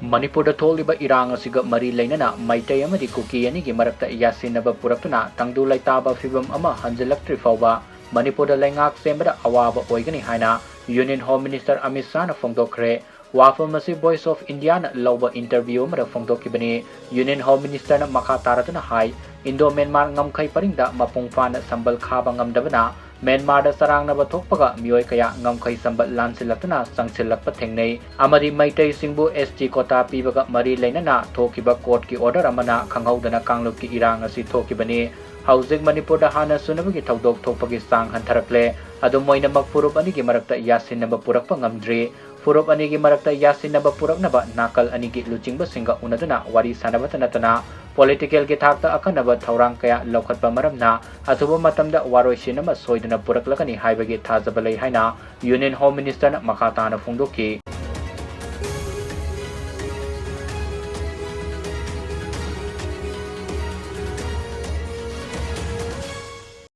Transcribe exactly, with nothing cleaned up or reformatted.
ꯃꯅꯤꯄꯨꯔꯗ ꯊꯣꯛꯂꯤꯕ ꯏꯔꯥꯡ ꯑꯁꯤꯒ ꯃꯔꯤ ꯂꯩꯅꯅ ꯃꯩꯇꯩ ꯑꯃꯗꯤ ꯀꯨꯀꯤ ꯑꯅꯤꯒꯤ ꯃꯔꯛꯇ ꯌꯥꯁꯤꯟꯅꯕ ꯄꯨꯔꯛꯇꯨꯅ ꯇꯪꯗꯨ ꯂꯩꯇꯥꯕ ꯐꯤꯕꯝ ꯑꯃ ꯍꯟꯖꯤꯜꯂꯛꯇ꯭ꯔꯤ ꯐꯥꯎꯕ ꯃꯅꯤꯄꯨꯔꯗ ꯂꯩꯉꯥꯛ ꯁꯦꯝꯕꯗ ꯑꯋꯥꯕ ꯑꯣꯏꯒꯅꯤ ꯍꯥꯏꯅ Union Home Minister ꯑꯃꯤꯠ ꯁꯥꯍꯅ ꯐꯣꯡꯗꯣꯛꯈ꯭ꯔꯦ꯫ ꯋꯥꯐꯝ ꯑꯁꯤ Voice of Indiaꯅ ꯂꯧꯕ interview ꯑꯃꯗ ꯐꯣꯡꯗꯣꯛꯈꯤꯕꯅꯤ꯫ Union Home Ministerꯅ ꯃꯈꯥ ꯇꯥꯔꯗꯨꯅ ꯍꯥꯏ, ꯏꯟꯗꯣ ꯃ꯭ꯌꯥꯟꯃꯥꯔ ꯉꯝꯈꯩ ꯄꯔꯤꯡꯗ ꯃꯄꯨꯡ ꯐꯥꯅ ꯁꯝꯕꯜ ꯈꯥꯕ ꯉꯝꯗꯕꯅ ꯃ꯭ꯌꯥꯟꯃꯥꯔꯗ ꯆꯔꯥꯡꯅꯕ ꯊꯣꯛꯄꯒ ꯃꯤꯑꯣꯏ ꯀꯌꯥ ꯉꯝꯈꯩ ꯁꯝꯕꯜ ꯂꯥꯟꯁꯤꯜꯂꯛꯇꯨꯅ ꯆꯪꯁꯤꯜꯂꯛꯄ ꯊꯦꯡꯅꯩ ꯑꯃꯗꯤ ꯃꯩꯇꯩꯁꯤꯡꯕꯨ S T quota ꯄꯤꯕꯒ ꯃꯔꯤ ꯂꯩꯅꯅ ꯊꯣꯛꯈꯤꯕ courtꯀꯤ order ꯑꯃꯅ ꯈꯪꯍꯧꯗꯅ ꯀꯥꯡꯂꯨꯞꯀꯤ ꯏꯔꯥꯡ ꯑꯁꯤ ꯊꯣꯛꯈꯤꯕꯅꯤ꯫ ꯍꯧꯖꯤꯛ ꯃꯅꯤꯄꯨꯔꯗ ꯍꯥꯟꯅ ꯁꯨꯅꯕꯒꯤ ꯊꯧꯗꯣꯛ ꯊꯣꯛꯄꯒꯤ ꯆꯥꯡ ꯍꯟꯊꯔꯛꯂꯦ꯫ ꯑꯗꯨꯝ ꯑꯣꯏꯅꯃꯛ ꯐꯨꯔꯨꯞ ꯑꯅꯤꯒꯤ ꯃꯔꯛꯇ ꯌꯥꯁꯤꯟꯅꯕ ꯄꯨꯔꯛꯄ ꯉꯝꯗ꯭ꯔꯤ꯫ ꯐꯨꯔꯨꯞ ꯑꯅꯤꯒꯤ ꯃꯔꯛꯇ ꯌꯥꯁꯤꯟꯅꯕ ꯄꯨꯔꯛꯅꯕ ꯅꯥꯀꯜ ꯑꯅꯤꯒꯤ ꯂꯨꯆꯤꯡꯕꯁꯤꯡꯒ ꯎꯅꯗꯨꯅ ꯋꯥꯔꯤ ꯁꯥꯟꯅꯕꯇ ꯅꯠꯇꯅ politicalꯒꯤ ꯊꯥꯛꯇ ꯑꯈꯟꯅꯕ ꯊꯧꯔꯥꯡ ꯀꯌꯥ ꯂꯧꯈꯠꯄ ꯃꯔꯝꯅ ꯑꯊꯨꯕ ꯃꯇꯝꯗ ꯋꯥꯔꯣꯏꯁꯤꯟ ꯑꯃ ꯁꯣꯏꯗꯅ ꯄꯨꯔꯛꯂꯒꯅꯤ ꯍꯥꯏꯕꯒꯤ ꯊꯥꯖꯕ ꯂꯩ ꯍꯥꯏꯅ Union Home Ministerꯅ ꯃꯈꯥ ꯇꯥꯅ ꯐꯣꯡꯗꯣꯛꯈꯤ꯫